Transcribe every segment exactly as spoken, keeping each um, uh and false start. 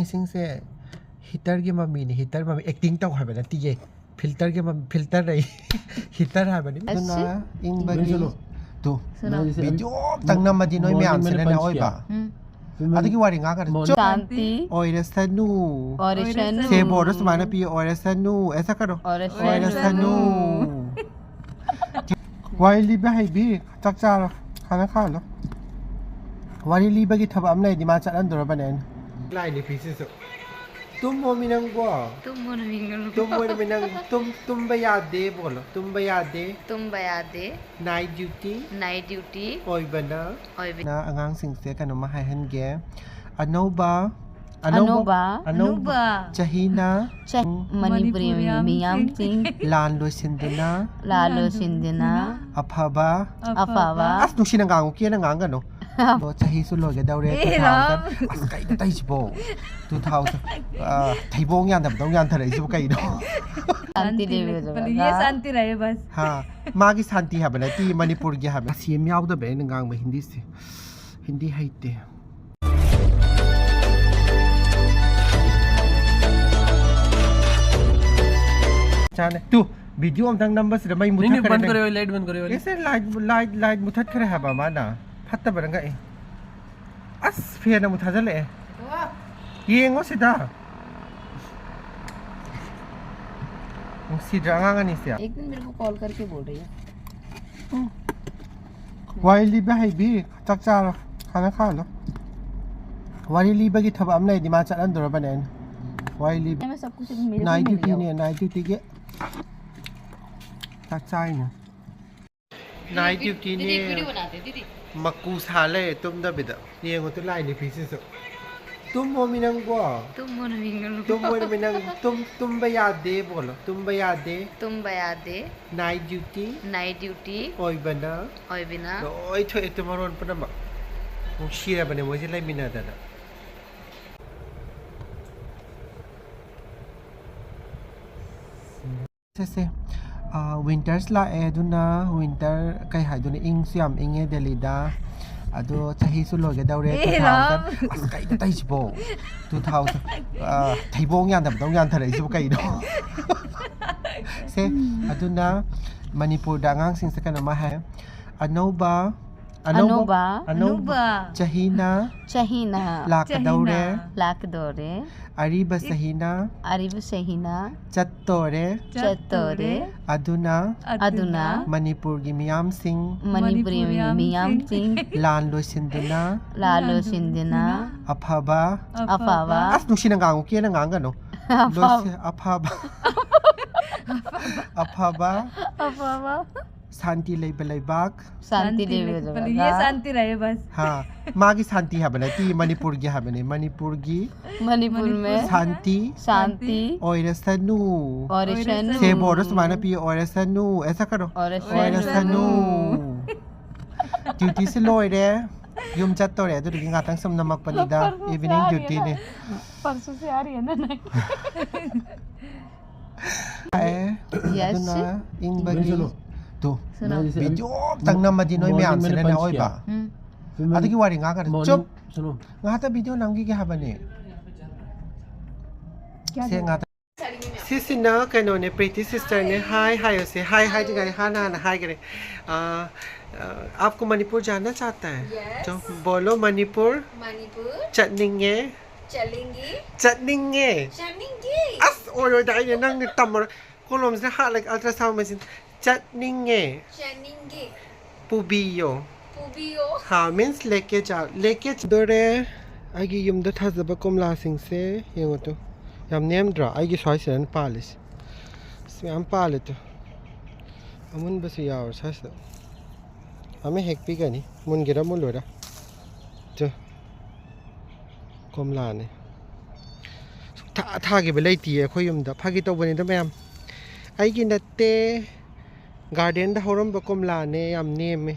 ꯁꯤꯡꯁꯦ ꯍꯤꯇꯔꯒꯤ ꯃꯃꯤꯅꯤ, ꯍꯤꯇꯔ ꯃꯃꯤ꯫ ꯑꯦꯛꯇꯤꯡ ꯇꯧ ꯍꯥꯏꯕ ꯅꯠꯇꯤꯌꯦ, ꯐꯤꯜꯇꯔꯒꯤ ꯃꯃꯤ, ꯐꯤꯜꯇꯔ ꯑꯩ ꯍꯤꯇꯔ ꯍꯥꯏꯕꯅꯤ꯫ ꯑꯗꯨꯅ ꯏꯪꯕꯒꯤ ꯇꯨ ꯚꯤꯗꯤꯑꯣ ꯑꯝꯇꯪ ꯅꯝꯃꯗꯤ ꯅꯣꯏ ꯃꯌꯥꯝꯁꯤꯅꯅꯦ ꯑꯣꯏꯕ꯫ ꯑꯗꯨꯒꯤ ꯋꯥꯔꯤ ꯉꯥꯡꯒꯅꯨ꯫ ꯆꯨꯞ꯫ ꯁꯥꯟꯇꯤ꯫ ꯑꯣꯏꯔꯁꯅꯨ꯫ ꯑꯣꯏꯔꯁꯅꯨ꯫ ꯁꯦꯕꯣꯔꯗꯣ ꯁꯨꯃꯥꯏꯅ ꯄꯤꯌꯣ, ꯑꯣꯏꯔꯁꯅꯨ꯫ ꯑꯦ, ꯆꯠꯀꯅꯨ꯫ ꯑꯣꯏꯔꯁꯅꯨ꯫ ꯑꯣꯏꯔꯁꯅꯨ꯫ ꯋꯥꯔꯤ ꯂꯤꯕ ꯍꯩꯕꯤ, ꯆꯥꯛ ꯆꯥꯔꯣ, ꯈꯥꯅ ꯈꯥꯜꯂꯣ꯫ ꯋꯥꯔꯤ ꯂꯤꯕꯒꯤ ꯊꯕꯛ ꯑꯃ ꯂꯩꯔꯗꯤ ꯃꯥ ꯆꯠꯍꯟꯗꯣꯔꯕꯅꯦ ꯑꯩꯅ꯫ ꯂꯥꯏ ꯅꯨꯄꯤꯁꯤꯁꯨ꯫ ꯇꯨꯝꯃꯣꯃꯤ ꯅꯪꯕꯣ꯫ ꯇꯨꯝꯃꯣꯃꯤ ꯅꯪꯕꯣ꯫ ꯇꯨꯝꯃꯣꯃꯤ ꯅꯪ, ꯇꯨꯝ-, ꯇꯨꯝꯕ ꯌꯥꯗꯦ ꯕꯣꯂꯣ, ꯇꯨꯝꯕ ꯌꯥꯗꯦ꯫ ꯇꯨꯝꯕ ꯌꯥꯗꯦ꯫ Night duty꯫ Night duty꯫ ꯑꯣꯏꯕꯅ꯫ ꯑꯣꯏꯕ-, ꯅ ꯑꯉꯥꯡꯁꯤꯡꯁꯦ ꯀꯩꯅꯣꯝꯃ ꯍꯥꯏꯍꯟꯒꯦ꯫ ꯑꯅꯧꯕ, ꯑꯅꯧꯕ, ꯑꯅꯧꯕ, ꯑꯅꯧꯕ꯫ ꯆꯍꯤꯅ ꯆ-, ꯃꯅꯤꯄꯨꯔꯤ ꯃꯅꯤꯄꯨꯔꯤ ꯃꯤꯌꯥꯝꯁꯤꯡ꯫ ꯂꯥꯟ ꯂꯣꯏꯁꯤꯟꯗꯨꯅ꯫ ꯂꯥꯟ ꯂꯣꯏꯁꯤꯟꯗꯨꯅ꯫ ꯑꯐꯕ꯫ ꯑꯐꯕ꯫ ꯑꯁ, ꯅꯨꯡꯁꯤꯅ ꯉꯥꯡꯉꯨ, ꯀꯦꯅ ꯉꯥꯡꯒꯅꯨ꯫ ꯑꯗꯣ ꯆꯍꯤꯁꯨ ꯂꯣꯏꯒꯗꯧꯔꯦ, ꯑꯦ, two thousand꯫ ꯔꯥꯝ꯫ ꯑꯁ, ꯀꯩꯅꯣ ꯇꯧꯔꯤꯁꯤꯕꯣ? Two thousand, ꯑ, ꯊꯩꯕꯣꯡ ꯌꯥꯟꯗꯕꯗꯧ ꯌꯥꯟꯊꯔꯛꯏꯁꯤꯕꯨ ꯀꯩꯅꯣ? ꯁꯥꯟꯇꯤ ꯂꯩꯕꯤꯌꯨ꯫ ꯁꯥꯟꯇꯤ ꯂꯩꯕꯤꯌꯨ꯫ ꯌꯦ ꯁꯥꯟꯇꯤ ꯔꯍꯦ ꯕꯁ꯫ ꯍꯥ, ꯃꯥꯒꯤ ꯁꯥꯟꯇꯤ ꯍꯥꯏꯕ ꯅꯠꯇꯦ, ꯃꯅꯤꯄꯨꯔꯒꯤ ꯍꯥꯏꯕ꯫ ꯁꯤ ꯑꯦꯝ ꯌꯥꯎꯗꯕ ꯑꯩꯅ ꯉꯥꯡꯕ ꯍꯤꯟꯗꯤꯁꯦ꯫ ꯍꯤꯟꯗꯤ ꯍꯩꯇꯦ꯫ ꯆꯥꯅꯦ꯫ ꯇꯨ, ꯚꯤꯗꯤꯑꯣ ꯑꯝꯇꯪ ꯅꯝꯕꯁꯤꯗ ꯃꯩ ꯅꯪ ꯃꯨꯠꯊꯠꯈ꯭ꯔꯦ ꯕꯟ ꯅꯪ꯫ ꯀꯔꯤꯌꯣ, ꯂꯥꯏꯠ ꯕꯟ ꯀꯔꯤꯌꯣ꯫ ꯑꯦꯁꯦ, ꯂꯥꯏꯠ, ꯂꯥꯏꯠ, ꯂꯥꯏꯠ ꯃꯨꯠꯊꯠꯈ꯭ꯔꯦ ꯍꯥꯏꯕ ꯃꯥꯅ꯫ ꯐꯠꯇꯕꯅ ꯉꯛꯑꯦ꯫ ꯑꯁ, ꯐꯦꯟ ꯑꯃꯨꯛ ꯊꯥꯖꯜꯂꯛꯑꯦ꯫ ꯌꯦꯡꯉꯣ ꯁꯤꯗ꯫ ꯅꯨꯡꯁꯤꯗ꯭ꯔꯥ ꯑꯉꯥꯡ ꯑꯅꯤꯁꯦ? एक दिन मेरे को कॉल करके बोल रही है। ꯋꯥꯔꯤ ꯂꯤꯕ ꯍꯩꯕꯤ, ꯆꯥꯛ ꯆꯥꯔꯣ, ꯈꯥꯅ ꯈꯥꯜꯂꯣ꯫ ꯋꯥꯔꯤ ꯂꯤꯕꯒꯤ ꯊꯕꯛ ꯑꯃ ꯂꯩꯔꯗꯤ ꯃꯥ ꯆꯠꯍꯟꯗꯣꯔꯕꯅꯦ ꯑꯩꯅ꯫ ꯋꯥꯔꯤ ꯂꯤꯕ꯫ मैं सब कुछ मेरे को नाइट मिल ड्यूटी गया। ने, नाइट ड्यूटी के। ꯆꯥꯛ ꯆꯥꯏꯅꯦ꯫ Night duty ꯅꯦ꯫ ꯃꯀꯨ ꯁꯥ ꯂꯩꯔꯦ ꯇꯨꯝꯗꯕꯤꯗ꯫ ꯌꯦꯡꯉꯣ ꯇꯨ ꯂꯥꯏ ꯅꯨꯄꯤꯁꯤꯁꯨ꯫ ꯇꯨꯝꯃꯣꯃꯤ ꯅꯪꯕꯣ꯫ ꯇꯨꯝꯃꯣꯃꯤ ꯅꯪꯕꯣ꯫ ꯇꯨꯝꯃꯣꯃꯤ ꯅꯪ, ꯇꯨꯝ-, ꯇꯨꯝꯕ ꯌꯥꯗꯦ ꯕꯣꯂꯣ꯫ ꯇꯨꯝꯕ ꯌꯥꯗꯦ꯫ ꯇꯨꯝꯕ ꯌꯥꯗꯦ꯫ Night duty꯫ Night duty꯫ ꯑꯣꯏꯕꯅ꯫ ꯑꯣꯏꯕꯅ꯫ ꯂꯣꯏ ꯊꯣꯛꯑꯦ ꯇꯨ ꯃꯔꯣꯟ ꯄꯨꯝꯅꯃꯛ꯫ ꯅꯨꯡꯁꯤꯔꯕꯅꯦ ꯃꯣꯏꯁꯦ ꯂꯩꯃꯤꯟꯅꯗꯅ꯫ ꯁꯦ, ꯁꯦ꯫ ꯑꯥ, winters ꯂꯥꯛꯑꯦ, ꯑꯗꯨꯅ winter ꯀꯩ ꯍꯥꯏꯗꯣꯏꯅꯣ, ꯏꯪꯁꯨ ꯌꯥꯝ ꯏꯪꯉꯦ ꯗꯦꯜꯂꯤꯗ꯫ ꯑꯗꯣ ꯆꯍꯤꯁꯨ ꯂꯣꯏꯒꯗꯧꯔꯦ, ꯑꯦ, two thousand. ꯔꯥꯝ. ꯑꯁ, ꯀꯩꯅꯣ ꯇꯧꯔꯤꯁꯤꯕꯣ? Two thousand, ꯑ, ꯊꯩꯕꯣꯡ ꯌꯥꯟꯗꯕꯗꯧ ꯌꯥꯟꯊꯔꯛꯏꯁꯤꯕꯨ ꯀꯩꯅꯣ? ꯁꯦ, ꯑꯗꯨꯅ ꯃꯅꯤꯄꯨꯔꯗ ꯑꯉꯥꯡꯁꯤꯡꯁꯦ ꯀꯩꯅꯣꯝꯃ ꯍꯥꯏ, ꯑꯅꯧꯕ ꯑꯅꯧꯕ ꯑꯅꯧꯕ ꯑꯅꯧꯕ ꯑꯅꯧꯕ ꯆꯍꯤꯅ ꯆꯍꯤꯅ ꯂꯥꯛꯀꯗꯧꯔꯦ꯫ ꯆꯍꯤꯅ ꯂꯥꯛꯀꯗꯧꯔꯦ꯫ ꯑꯔꯤꯕ ꯆꯍꯤꯅ ꯑꯔꯤꯕ ꯆꯍꯤꯅ ꯆꯠꯇꯣꯔꯦ꯫ ꯆꯠꯇꯣꯔꯦ꯫ ꯑꯗꯨꯅ ꯑꯗꯨꯅ ꯃꯅꯤꯄꯨꯔꯒꯤ ꯃꯤꯌꯥꯝꯁꯤꯡ ꯃꯅꯤꯄꯨꯔꯤ ꯃꯅꯤꯄꯨꯔꯤ ꯃꯤꯌꯥꯝꯁꯤꯡ ꯂꯥꯟ ꯂꯣꯏꯁꯤꯟꯗꯨꯅ ꯂꯥꯜꯂꯣꯁꯤꯟꯗꯨꯅ ꯑꯐꯕ ꯑꯐꯕ ꯑꯁ, ꯅꯨꯡꯁꯤꯅ ꯉꯥꯡꯉꯨ, ꯀꯦꯅ ꯉꯥꯡꯒꯅꯨ꯫ ꯂꯣꯏꯁꯤ-, ꯑꯐꯕ ꯑꯐꯕ ꯑꯐꯕ ꯁꯥꯟꯇꯤ ꯂꯩꯕ ꯂꯩꯕꯥꯛ꯫ ꯁꯥꯟꯇꯤ ꯂꯩꯕ ये शांति रहे बस। ꯍꯥ, ꯃꯥꯒꯤ ꯁꯥꯟꯇꯤ ꯍꯥꯏꯕ ꯅꯠꯇꯦ, ꯃꯅꯤꯄꯨꯔꯒꯤ ꯍꯥꯏꯕꯅꯦ꯫ ꯃꯅꯤꯄꯨꯔꯒꯤ ꯃꯅꯤꯄꯨꯔ ꯃꯦ ꯁꯥꯟꯇꯤ ꯁꯥꯟꯇꯤ ꯑꯣꯏꯔꯁꯅꯨ꯫ ꯑꯣꯏꯔꯁꯅꯨ꯫ ꯁꯦ ꯕꯣꯔꯗꯣ ꯁꯨꯃꯥꯏꯅ ꯄꯤ, ꯑꯣꯏꯔꯁꯅꯨ꯫ ꯑꯦꯁꯥ ꯀꯔꯣ? ꯑꯣꯏꯔꯁꯅꯨ꯫ ꯑꯣꯏꯔꯁꯅꯨ꯫ ꯗ꯭ꯌꯨꯇꯤꯁꯦ ꯂꯣꯏꯔꯦ꯫ ꯌꯨꯝ ꯆꯠꯇꯣꯔꯦ, ꯑꯗꯨꯗꯨꯒꯤ ꯉꯥꯛꯇꯪ ꯁꯨꯝ ꯅꯝꯃꯛꯄꯅꯤꯗ꯫ Evening dutyꯅꯦ꯫ परसों से आ रही है ना night। ꯑꯦ, Yes. ꯑꯗꯨꯅ ꯏꯪꯕꯒꯤ सुनो। ꯇꯨ सुनो। ꯚꯤꯗꯤꯑꯣ ꯑꯝꯇꯪ ꯅꯝꯃꯗꯤ ꯅꯣꯏ ꯃꯌꯥꯝꯁꯤꯅꯅꯦ ꯑꯣꯏꯕ꯫ ꯎꯝ꯫ ꯑꯗꯨꯒꯤ ꯋꯥꯔꯤ ꯉꯥꯡꯒꯅꯨ꯫ ꯆꯨꯞ꯫ सुनो। ꯉꯥꯏꯍꯥꯛꯇ ꯚꯤꯗꯤꯑꯣ ꯅꯝꯈꯤꯒꯦ ꯍꯥꯏꯕꯅꯦ꯫ ꯁꯦ ꯉꯥꯏꯍꯥꯛꯇ꯫ ꯁꯤꯁꯤꯅ ꯀꯩꯅꯣꯅꯦ, ꯄ꯭ꯔꯤꯇꯤ ꯁꯤꯁꯇꯔꯅꯦ꯫ ꯍꯥꯏ ꯍꯥꯏꯌꯣꯁꯦ꯫ ꯍꯥꯏ ꯍꯥꯏꯗ꯭ꯔꯤꯉꯩ ꯍꯥꯟꯅ ꯍꯥꯟꯅ ꯍꯥꯏꯈ꯭ꯔꯦ꯫ ꯑ, ꯑ, आपको मणिपुर जाना चाहता है? Yes. तो बोलो मणिपुर मणिपुर ꯆꯠꯅꯤꯡꯉꯦ꯫ चलेंगे। ꯆꯠꯅꯤꯡꯉꯦ꯫ चलेंगे। ꯑꯁ, ꯑꯣꯏꯔꯣꯏꯗ, ꯑꯩꯅ ꯅꯪꯅ ꯇꯝꯃꯔꯣꯏ꯫ ꯀꯣꯂꯣꯝꯁꯤꯅ ꯍꯥꯠꯂꯒ ultrasound machine꯫ ꯆꯠꯅꯤꯡꯉꯦ꯫ चलेंगे। ꯄꯨꯕꯤꯌꯣ꯫ ꯄꯨꯕꯤꯌꯣ꯫ ꯍꯥ means लेके जाओ, लेके ꯆꯠꯗꯣꯔꯦ꯫ ꯑꯩꯒꯤ ꯌꯨꯝꯗ ꯊꯥꯖꯕ ꯀꯣꯝꯂꯥꯁꯤꯡꯁꯦ ꯌꯦꯡꯉꯣ ꯇꯨ꯫ ꯌꯥꯝ ꯅꯦꯝꯗ꯭ꯔꯣ? ꯑꯩꯒꯤ ꯁ꯭ꯋꯥꯏꯁꯤꯗꯅ ꯄꯥꯜꯂꯤꯁꯦ꯫ ꯑꯁ, ꯃꯌꯥꯝ ꯄꯥꯜꯂꯦ ꯇꯨ꯫ ꯑꯃꯨꯟꯕꯁꯨ ꯌꯥꯎꯔꯦ ꯁ꯭ꯋꯥꯏꯁꯤꯗ꯫ ꯑꯃ ꯍꯦꯛꯄꯤꯒꯅꯤ꯫ ꯃꯨꯟꯒꯦꯔꯥ ꯃꯨꯜꯂꯣꯏꯔꯥ? ꯇꯨ꯫ ꯀꯣꯝꯂꯥꯅꯦ꯫ ꯁꯨꯛꯊꯥ ꯊꯥꯈꯤꯕ ꯂꯩꯇꯤꯌꯦ ꯑꯩꯈꯣꯏ ꯌꯨꯝꯗ꯫ ꯐꯥꯒꯤ ꯇꯧꯕꯅꯤꯗ ꯃꯌꯥꯝ꯫ ꯑꯩꯒꯤ ꯅꯠꯇꯦ꯫ ꯒꯥꯔꯗꯦꯟꯗ ꯍꯧꯔꯝꯕ ꯀꯣꯝꯂꯥꯅꯦ, ꯌꯥꯝ ꯅꯦꯝꯃꯦ꯫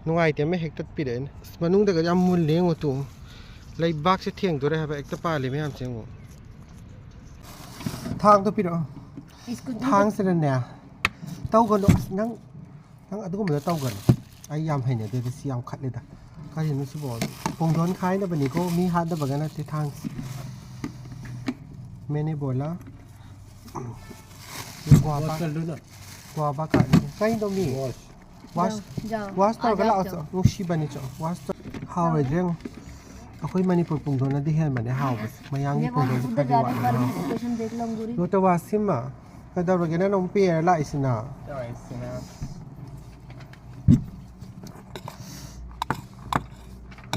ꯅꯨꯡꯉꯥꯏꯇꯦ, ꯑꯃ ꯍꯦꯛ ꯇꯠꯄꯤꯔꯛꯑꯦꯅꯦ꯫ ꯑꯁ, ꯃꯅꯨꯡꯗꯒ ꯌꯥꯝ ꯃꯨꯜꯂꯦ ꯌꯦꯡꯉꯣ ꯇꯨ꯫ ꯂꯩꯕꯥꯛꯁꯦ ꯊꯦꯡꯗꯣꯔꯦ ꯍꯥꯏꯕ, ꯍꯦꯛꯇ ꯄꯥꯜꯂꯤ ꯃꯌꯥꯝꯁꯦ ꯌꯦꯡꯉꯣ꯫ ꯊꯥꯡꯗꯣ ꯄꯤꯔꯛꯑꯣ꯫ ꯊꯥꯡꯁꯤꯗꯅꯦ꯫ ꯇꯧꯒꯅꯨ꯫ ꯑꯁ, ꯅꯪ, ꯅꯪ ꯑꯗꯨꯒꯨꯝꯕꯗꯣ ꯇꯧꯒꯅꯨ꯫ ꯑꯩ ꯌꯥꯝ ꯍꯩꯅꯗꯦꯗ, ꯁꯤ ꯌꯥꯝ ꯈꯠꯂꯤꯗ꯫ ꯀꯔꯤꯅꯣ ꯁꯤꯕꯣ? ꯄꯨꯡꯗꯣꯟ ꯈꯥꯏꯅꯕꯅꯤꯀꯣ, ꯃꯤ ꯍꯥꯠꯅꯕꯒ ꯅꯠꯇꯦ ꯊꯥꯡꯁꯦ꯫ मैंने बोला, ये गुआवा, कर लो ना। गुआवा काटने। कहीं दो मी। Wash। Wash, जाओ, जाओ, wash आ तौर जाओ, गला जाओ। नुꯡꯁꯤꯕꯅꯤ ꯆꯣ, wash ꯇꯧ꯫ ꯍꯥꯎꯔꯣꯏꯗ꯭ꯔꯦ ꯌꯦꯡꯉꯣ꯫ ꯑꯩꯈꯣꯏ ꯃꯅꯤꯄꯨꯔ ꯄꯨꯡꯗꯣꯟꯅꯗꯤ ꯍꯦꯟꯕꯅꯦ ꯍꯥꯎꯕꯁꯦ꯫ ꯃꯌꯥꯡꯒꯤ ये ꯄꯨꯡꯗꯣꯟꯁꯦ ꯋꯥꯁꯔꯨꯝꯗ ꯈꯔꯗꯤ ꯖꯥꯔꯤ ꯋꯥꯠꯂꯦ ꯃꯔꯝ ꯍꯥꯎ꯫ Station bag ꯂꯪꯒꯨꯔꯤ꯫ ꯅꯣꯇ ꯋꯥꯁꯤꯃ꯫ ꯀꯩꯗꯧꯔꯒꯦ ꯅꯪ ꯑꯃꯨꯛ ꯄꯦꯔ ꯂꯥꯛꯏꯁꯤꯅ? ꯇꯧꯔꯤꯁꯤꯅ꯫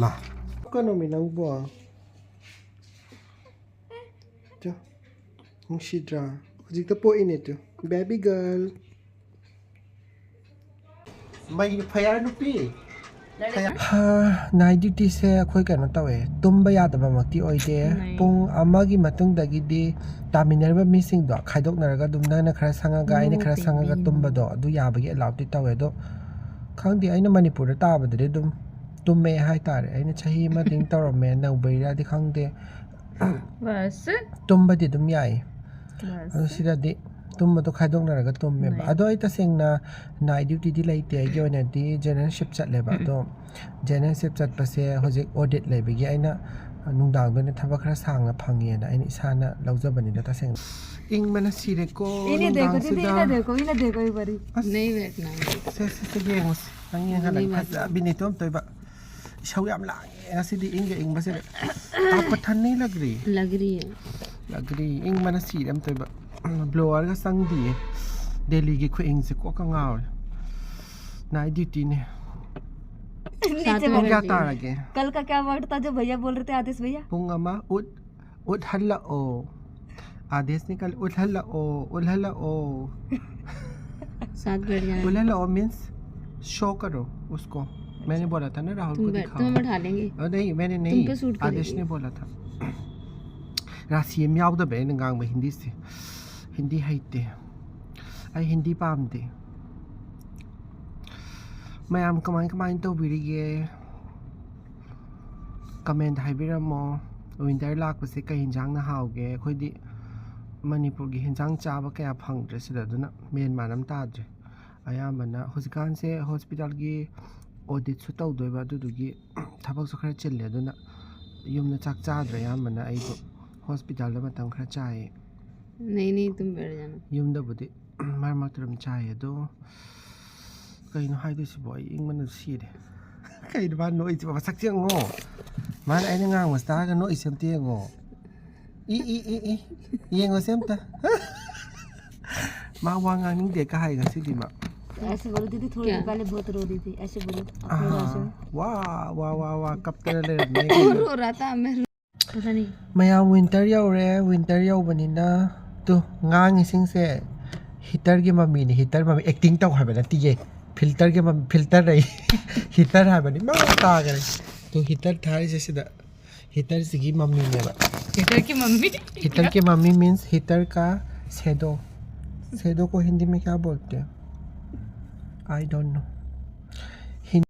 ꯃꯥ꯫ ꯀꯩꯅꯣꯃꯤ ꯅꯪꯕꯣ? ꯆꯣ꯫ ꯅꯨꯡꯁꯤꯗ꯭ꯔꯥ? ꯍꯧꯖꯤꯛꯇ ꯄꯣꯛꯏꯅꯦ ꯇꯨ꯫ Baby girl꯫ ꯃꯩ ꯐꯌꯥꯔ ꯅꯨꯄꯤ꯫ ꯐꯌꯥꯔ꯫ ꯍꯥ, ꯅꯥꯏꯠ ꯗ꯭ꯌꯨꯇꯤꯁꯦ ꯑꯩꯈꯣꯏ ꯀꯩꯅꯣ ꯇꯧꯋꯦ, ꯇꯨꯝꯕ ꯌꯥꯗꯕꯃꯛꯇꯤ ꯑꯣꯏꯗꯦ꯫ ꯅꯥꯏꯠ꯫ ꯄꯨꯡ ꯑꯃꯒꯤ ꯃꯇꯨꯡꯗꯒꯤꯗꯤ ꯇꯥꯃꯤꯟꯅꯔꯤꯕ ꯃꯤꯁꯤꯡꯗꯣ ꯈꯥꯏꯗꯣꯛꯅꯔꯒ ꯑꯗꯨꯝ ꯅꯪꯅ ꯈꯔ ꯁꯪꯉꯒ ꯑꯩꯅ ꯈꯔ ꯁꯪꯉꯒ ꯇꯨꯝꯕꯗꯣ ꯑꯗꯨ ꯌꯥꯕꯒꯤ ꯑꯦꯂꯥꯎꯗꯤ ꯇꯧꯋꯦ꯫ ꯑꯗꯣ ꯈꯪꯗꯦ, ꯑꯩꯅ ꯃꯅꯤꯄꯨꯔꯗ ꯇꯥꯕꯗꯗꯤ ꯑꯗꯨꯝ ꯇꯨꯝꯃꯦ ꯍꯥꯏꯇꯥꯔꯦ꯫ ꯑꯩꯅ ꯆꯍꯤ ꯑꯃꯗꯤ ꯇꯧꯔꯝꯃꯦ, ꯅꯧꯕꯩꯔꯥꯗꯤ ꯈꯪꯗꯦ꯫ ꯕꯁ꯫ ꯇꯨꯝꯕꯗꯤ ꯑꯗꯨꯝ ꯌꯥꯏ꯫ ꯕꯁ꯫ ꯑꯗꯣ ꯁꯤꯗꯗꯤ ꯇꯨꯝꯕꯗꯣ ꯈꯥꯏꯗꯣꯛꯅꯔꯒ ꯇꯨꯝꯃꯦꯕ꯫ ꯅꯥꯏ꯫ ꯑꯗꯣ ꯑꯩ ꯇꯁꯦꯡꯅ ꯅꯥꯏꯠ ꯗ꯭ꯌꯨꯇꯤꯗꯤ ꯂꯩꯇꯦ, ꯑꯩꯒꯤ ꯑꯣꯏꯅꯗꯤ ꯖꯦꯅꯔꯦꯜ ꯁꯤꯞ ꯆꯠꯂꯦꯕ꯫ ꯎꯝ꯫ ꯑꯗꯣ ꯖꯦꯅꯔꯦꯜ ꯁꯤꯞ ꯆꯠꯄꯁꯦ ꯍꯧꯖꯤꯛ ꯑꯣꯗꯤꯠ ꯂꯩꯕꯒꯤ ꯑꯩꯅ ꯅꯨꯡꯗꯥꯡꯗ ꯑꯣꯏꯅ ꯊꯕꯛ ꯈꯔ ꯁꯥꯡꯅ ꯐꯪꯉꯦꯅ ꯑꯩꯅ ꯏꯁꯥꯅ ꯂꯧꯖꯕꯅꯤꯗ ꯇꯁꯦꯡꯅ꯫ ꯏꯪꯕꯅ ꯁꯤꯔꯦꯀꯣ ꯏꯅꯦ ꯗꯦꯀꯣ, ꯅꯨꯡꯗꯥꯡꯁꯤꯗ꯫ ꯏꯅꯦ ꯗꯦꯀꯣ, ꯏꯅꯦ ꯗꯦꯀꯣ, ꯏꯕꯔꯤ꯫ ꯑꯁ꯫ ꯅꯩ ꯕꯦꯠꯅꯥꯝ꯫ ꯁꯦ, ꯁꯦ, ꯁꯦ, ꯌꯦꯡꯉꯨꯁꯤ꯫ ꯅꯪ ꯌꯦꯡꯍꯜꯂꯒꯦ꯫ ꯅꯩ ꯕꯦꯠꯅꯥꯝ꯫ ꯐꯖꯕꯤꯅꯦ ꯇꯨꯝ ꯇꯣꯏꯕ꯫ ꯏꯁꯧ ꯌꯥꯝ ꯂꯥꯡꯉꯦ ꯉꯁꯤꯗꯤ, ꯏꯪꯒ ꯏꯪꯕꯁꯤꯗ꯫ आपको ठंड नहीं लग रही? लग रही है। लग रही। ꯏꯪꯕꯅ ꯁꯤꯔꯦ ꯑꯝꯇꯣꯏꯕ꯫ ꯕ꯭ꯂꯣꯋꯔꯒ ꯆꯪꯗꯤꯌꯦ꯫ ꯗꯦꯜꯂꯤꯒꯤ ꯈꯨꯏꯪꯁꯦ ꯀꯣꯛꯀ ꯉꯥꯎꯔꯦ꯫ ꯅꯥꯏꯠ ꯗ꯭ꯌꯨꯇꯤꯅꯦ꯫ नीचे ꯄꯨꯡ ꯀꯌꯥ ꯇꯥꯔꯒꯦ? कल का क्या वर्ड था जो भैया बोल रहे थे, आदेश भैया? ꯄꯨꯡ ꯑꯃ꯫ ꯎꯠ, ꯎꯠꯍꯜꯂꯛꯑꯣ꯫ आदेश निकाल, ꯎꯠꯍꯜꯂꯛꯑꯣ, ꯎꯠꯍꯜꯂꯛꯑꯣ꯫ सात बज गए हैं। ꯎꯠꯍꯜꯂꯛꯑꯣ means show करो उसको। मैंने बोला था ना राहुल को तुम बै-, दिखाओ। तुम्हें बैठा लेंगे। अ, नहीं, मैंने तुम नहीं, पे सूट आदेश करेगी। ने बोला था। ꯔꯥꯁꯤ ꯑꯃ ꯌꯥꯎꯗꯕ ꯑꯩꯅ ꯉꯥꯡꯕ ꯍꯤꯟꯗꯤꯁꯦ꯫ ꯍꯤꯟꯗꯤ ꯍꯩꯇꯦ꯫ ꯑꯩ ꯍꯤꯟꯗꯤ ꯄꯥꯝꯗꯦ꯫ ꯃꯌꯥꯝ ꯀꯃꯥꯏ ꯀꯃꯥꯏꯅ ꯇꯧꯕꯤꯔꯤꯒꯦ? ꯀꯃꯦꯟꯗ ꯍꯥꯏꯕꯤꯔꯝꯃꯣ꯫ ꯋꯤꯟꯇꯔ ꯂꯥꯛꯄꯁꯦ ꯀꯩ ꯍꯤꯟꯖꯥꯡꯅ ꯍꯥꯎꯒꯦ? ꯑꯩꯈꯣꯏꯗꯤ ꯃꯅꯤꯄꯨꯔꯒꯤ ꯍꯤꯟꯖꯥꯡ ꯆꯥꯕ ꯀꯌꯥ ꯐꯪꯗ꯭ꯔꯦ ꯁꯤꯗ, ꯑꯗꯨꯅ ꯃꯦꯟ ꯃꯥꯟ ꯑꯃ ꯇꯥꯗ꯭ꯔꯦ꯫ ꯑꯌꯥꯝꯕꯅ ꯍꯧꯖꯤꯛꯀꯥꯟꯁꯦ ꯍꯣꯁꯄꯤꯇꯥꯜꯒꯤ ꯑꯣꯗꯤꯠꯁꯨ ꯇꯧꯗꯣꯏꯕ, ꯑꯗꯨꯗꯨꯒꯤ ꯊꯕꯛꯁꯨ ꯈꯔ ꯆꯤꯜꯂꯦ꯫ ꯑꯗꯨꯅ ꯌꯨꯝꯗ ꯆꯥꯛ ꯆꯥꯗ꯭ꯔꯦ꯫ ꯑꯌꯥꯝꯕꯅ ꯑꯩꯗꯣ ꯍꯣꯁꯄꯤꯇꯥꯜꯗ ꯃꯇꯝ ꯈꯔ ꯆꯥꯏꯌꯦ꯫ नहीं नहीं तुम बैठ जाना। ꯌꯨꯝꯗꯕꯨꯗꯤ ꯃꯔꯛ ꯃꯔꯛꯇ ꯑꯗꯨꯝ ꯆꯥꯏꯌꯦ꯫ ꯑꯗꯣ ꯀꯩꯅꯣ ꯍꯥꯏꯗꯣꯏꯁꯤꯕꯣ? ꯑꯩ ꯏꯪꯕꯅ ꯁꯤꯔꯦ꯫ ꯀꯩꯅꯣ ꯃꯥ ꯅꯣꯛꯏꯁꯤꯕꯣ? ꯃꯁꯛꯁꯦ ꯌꯦꯡꯉꯣ꯫ ꯃꯥꯅ ꯑꯩꯅ ꯉꯥꯡꯕꯁꯤ ꯇꯥꯔꯒ ꯅꯣꯛꯏꯁꯦ ꯑꯝꯇ ꯌꯦꯡꯉꯣ꯫ ꯏ ꯏ ꯏ ꯏ ꯌꯦꯡꯉꯣꯁꯦ ꯑꯝꯇ꯫ ꯃꯥ ꯋꯥ ꯉꯥꯡꯅꯤꯡꯗꯦ ꯀ ꯍꯥꯏ ꯉꯁꯤꯗꯤ ꯃꯥ꯫ ऐसे बोलो दीदी, थोड़ी क्या? देर पहले बहुत रो रही थी। ऐसे बोलो अपनी भाषा में। ꯋꯥ ꯋꯥ ꯋꯥ ꯋꯥ ꯀꯞꯇꯅ ꯂꯩꯔꯝꯃꯦ꯫ वो रो रहा था मैं पता नहीं। ꯃꯌꯥꯝ ꯋꯤꯟꯇꯔ ꯌꯧꯔꯦ꯫ Winter ꯌꯧꯕꯅꯤꯅ two ꯉꯥꯡꯉꯤꯁꯤꯡꯁꯦ ꯍꯤꯇꯔꯒꯤ ꯃꯃꯤꯅꯤ꯫ ꯍꯤꯇꯔ ꯃꯃꯤ ꯑꯦꯛꯇꯤꯡ ꯇꯧ ꯍꯥꯏꯕ ꯅꯠꯇꯤꯌꯦ꯫ ꯐꯤꯜꯇꯔꯒꯤ ꯃꯃꯤ, ꯐꯤꯜꯇꯔ ꯑꯩ ꯍꯤꯇꯔ ꯍꯥꯏꯕꯅꯤ꯫ ꯃꯥ ꯇꯥꯈꯔꯦ꯫ ꯇꯨ ꯍꯤꯇꯔ ꯊꯥꯔꯤꯁꯦ ꯁꯤꯗ ꯍꯤꯇꯔꯁꯤꯒꯤ ꯃꯃꯤꯅꯦꯕ꯫ हिटर की मम्मी। हिटर की मम्मी मीन्स हिटर का शैडो। शैडो को हिंदी में क्या बोलते हैं? I don't know.